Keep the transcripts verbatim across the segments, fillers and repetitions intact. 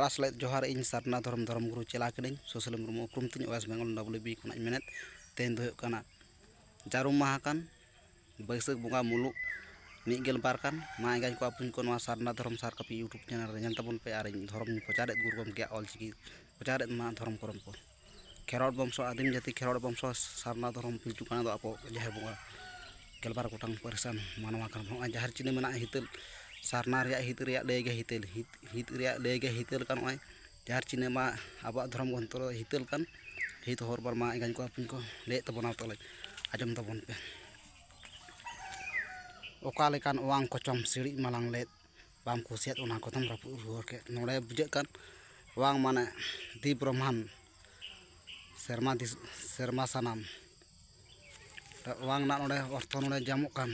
ᱯᱟᱥ ᱞᱮᱫ ᱡᱚᱦᱟᱨ, ᱤᱧ ᱥᱟᱨᱱᱟ ᱫᱷᱚᱨᱚᱢ ᱫᱷᱚᱨᱚᱢ ᱜᱩᱨᱩ ᱪᱮᱞᱟ ᱠᱟᱹᱱᱟᱹᱧ᱾ ᱥᱩᱥᱤᱞ ᱢᱩᱨᱢᱩ ᱩᱯᱨᱩᱢ ᱛᱤᱧ, ᱳᱭᱮᱥᱴ ᱵᱮᱝᱜᱚᱞ ᱰᱟᱵᱞᱤᱭᱩ ᱵᱤ ᱠᱷᱚᱱᱟᱜ ᱤᱧ ᱢᱮᱱᱮᱫ᱾ ᱛᱮᱦᱮᱧ ᱫᱚ ᱦᱩᱭᱩᱜ ᱠᱟᱱᱟ ᱡᱟᱹᱨᱩᱢ ᱢᱟᱦᱟ ᱠᱟᱱ, ᱵᱟᱹᱭᱥᱟᱹᱠᱷ ᱵᱚᱸᱜᱟ ᱢᱩᱞᱩᱜ ᱢᱤᱫ ᱜᱮᱞ ᱵᱟᱨ ᱠᱟᱱ᱾ ᱢᱟ ᱮᱸᱜᱟᱧ ᱠᱚ ᱟᱹᱯᱩᱧ ᱠᱚ, ᱱᱚᱣᱟ ᱥᱟᱨᱱᱟ ᱫᱷᱚᱨᱚᱢ ᱥᱟᱨ ᱠᱟᱹᱯᱤ YouTube ᱪᱮᱱᱮᱞ ᱨᱮ ᱧᱮᱞ ᱛᱟᱵᱚᱱ ᱯᱮ᱾ ᱟᱨ ᱤᱧ ᱫᱷᱚᱨᱚᱢ ᱤᱧ ᱯᱨᱚᱪᱟᱨᱮᱫ, ᱜᱩᱨᱩ ᱜᱚᱢᱠᱮᱭᱟᱜ ᱚᱞ ᱪᱤᱠᱤ ᱯᱨᱚᱪᱟᱨᱮᱫ ᱢᱟ ᱫᱷᱚᱨᱚᱢ ᱠᱚᱨᱚᱢ ᱠᱚ᱾ ᱠᱷᱮᱨᱣᱟᱲ ᱵᱚᱝᱥᱚ, ᱟᱹᱫᱤᱢ ᱡᱟᱹᱛᱤ ᱠᱷᱮᱨᱣᱟᱲ ᱵᱚᱝᱥᱚ ᱥᱟᱨᱱᱟ ᱫᱷᱚᱨᱚᱢ ᱯᱤᱞᱪᱩ ᱠᱟᱱᱟ ᱫᱚ ᱟᱵᱚ ᱡᱟᱦᱮᱨ ᱵᱚᱸᱜᱟ ᱜᱮᱞᱵᱟᱨ ᱜᱚᱴᱟᱝ ᱯᱟᱹᱨᱤᱥᱟᱱ ᱢᱟᱱᱣᱟ ᱠᱟᱱ᱾ ᱱᱚᱜᱼᱚᱭ ᱡᱟᱦᱮᱨ ᱪᱤᱱᱦᱟᱹ ᱢᱮᱱᱟᱜᱼᱟ ᱦᱤᱛᱟᱹᱞ, ᱥᱟᱨᱱᱟ ᱨᱮᱭᱟᱜ ᱦᱤᱛ ᱨᱮᱭᱟᱜ ᱞᱟᱹᱭ ᱜᱮ ᱦᱤᱛᱟᱹᱞ, ᱦᱤᱛ, ᱦᱤᱛ ᱨᱮᱭᱟᱜ ᱞᱟᱹᱭ ᱜᱮ ᱦᱤᱛᱟᱹᱞ ᱠᱟᱱ᱾ ᱱᱚᱜᱼᱚᱭ ᱡᱟᱦᱮᱨ ᱪᱤᱱᱦᱟᱹ ᱢᱟ ᱟᱵᱚᱣᱟᱜ ᱫᱷᱚᱨᱚᱢ ᱜᱨᱚᱱᱛᱷᱚ ᱨᱮ ᱦᱤᱛᱟᱹᱞ ᱠᱟᱱ᱾ ᱦᱤᱛ ᱦᱚᱨ ᱵᱟᱨ ᱢᱟ ᱮᱸᱜᱟᱧ ᱠᱚ ᱟᱹᱯᱩᱧ ᱠᱚ ᱞᱟᱹᱭᱮᱫ ᱛᱟᱵᱚᱱᱟ, ᱛᱟᱦᱚᱞᱮ ᱟᱸᱡᱚᱢ ᱛᱟᱵᱚᱱ ᱯᱮ᱾ ᱚᱠᱟ ᱞᱮᱠᱟᱱ ᱚᱣᱟᱝ ᱠᱚᱪᱚᱢ ᱥᱤᱲᱤᱡ ᱢᱟᱞᱟᱝ ᱞᱮᱫ, ᱵᱟᱢ ᱠᱩᱥᱤᱭᱟᱫ ᱚᱱᱟ ᱠᱚᱫᱚᱢ ᱨᱟᱹᱯᱩᱫ ᱨᱩᱣᱟᱹᱲ ᱠᱮᱫ᱾ ᱱᱚᱰᱮ ᱵᱩᱡᱷᱟᱹᱜ ᱠᱟᱱ ᱚᱣᱟᱝ ᱢᱟᱱᱮ ᱫᱤ ᱵᱨᱚᱦᱢᱟᱱ, ᱥᱮᱨᱢᱟ ᱫᱤᱥ-, ᱥᱮᱨᱢᱟ ᱥᱟᱱᱟᱢ᱾ ᱚᱣᱟᱝ ᱨᱮᱱᱟᱜ ᱱᱚᱰᱮ ᱚᱨᱛᱷᱚ ᱱᱚᱰᱮ ᱧᱟᱢᱚᱜ ᱠᱟᱱ,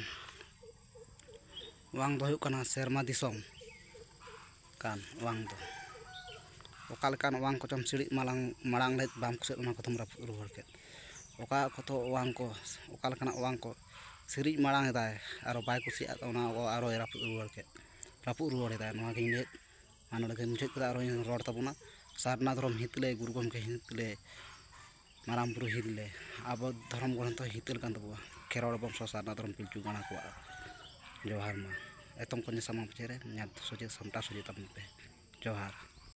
ᱚᱣᱟᱝ ᱫᱚ ᱦᱩᱭᱩᱜ ᱠᱟᱱᱟ ᱥᱮᱨᱢᱟ ᱫᱤᱥᱚᱢ ᱠᱟᱱ ᱚᱣᱟᱝ ᱫᱚ᱾ ᱚᱠᱟ ᱞᱮᱠᱟᱱ ᱚᱣᱟᱝ ᱠᱚᱪᱚᱢ ᱥᱤᱲᱤᱡ ᱢᱟᱞᱟᱝ ᱢᱟᱲᱟᱝ ᱞᱮᱫ, ᱵᱟᱢ ᱠᱩᱥᱤᱭᱟᱫ ᱚᱱᱟ ᱠᱚᱫᱚᱢ ᱨᱟᱹᱯᱩᱫ ᱨᱩᱣᱟᱹᱲ ᱠᱮᱫ᱾ ᱚᱠᱟ ᱠᱚᱛᱚ ᱚᱣᱟᱝ ᱠᱚ, ᱚᱠᱟ ᱞᱮᱠᱟᱱᱟᱜ ᱚᱣᱟᱝ ᱠᱚ ᱥᱤᱨᱤᱡ ᱢᱟᱲᱟᱝ ᱮᱫᱟᱭ, ᱟᱨᱚ ᱵᱟᱭ ᱠᱩᱥᱤᱭᱟᱜ ᱚᱱᱟ ᱠᱚ ᱟᱨᱚᱭ ᱨᱟᱹᱯᱩᱫ ᱨᱩᱣᱟᱹᱲ ᱠᱮᱫ, ᱨᱟᱹᱯᱩᱫ ᱨᱩᱣᱟᱹᱲ ᱮᱫᱟᱭ᱾ ᱱᱚᱣᱟ ᱜᱤᱧ ᱞᱟᱹᱭᱮᱫ᱾ ᱢᱟ ᱱᱚᱰᱮ ᱜᱮ ᱢᱩᱪᱟᱹᱫ ᱠᱮᱫᱟ᱾ ᱟᱨᱚᱧ ᱨᱚᱲ ᱛᱟᱵᱚᱱᱟ, ᱥᱟᱨᱱᱟ ᱫᱷᱚᱨᱚᱢ ᱦᱤᱛ ᱞᱮ, ᱜᱩᱨᱩ ᱜᱚᱢᱠᱮ ᱦᱤᱛ ᱞᱮ, ᱢᱟᱨᱟᱝ ᱵᱩᱨᱩ ᱦᱤᱛ ᱞᱮ, ᱟᱵᱚ ᱫᱷᱚᱨᱚᱢ ᱜᱨᱚᱱᱛᱷᱚ ᱦᱤᱛᱟᱹᱞ ᱠᱟᱱ ᱛᱟᱵᱚᱣᱟ ᱠᱷᱮᱨᱣᱟᱲ ᱵᱚᱝᱥᱚ ᱥᱟᱨᱱᱟ ᱫᱷᱚᱨᱚᱢ ᱯᱤᱞᱪᱩ ᱜᱟᱲᱟ ᱠᱚᱣᱟᱜ᱾ ᱡᱚᱦᱟᱨ ᱢᱟ᱾ ᱮᱛᱚᱢ ᱠᱚ ᱥᱟᱢᱟᱝ ᱯᱟᱪᱷᱮ ᱨᱮ ᱧᱮᱞ ᱥᱚᱡᱷᱮ ᱥᱟᱢᱴᱟᱣ ᱥᱚᱡᱷᱮ ᱛᱟᱵᱚᱱ ᱯᱮ᱾ ᱡᱚᱦᱟᱨ᱾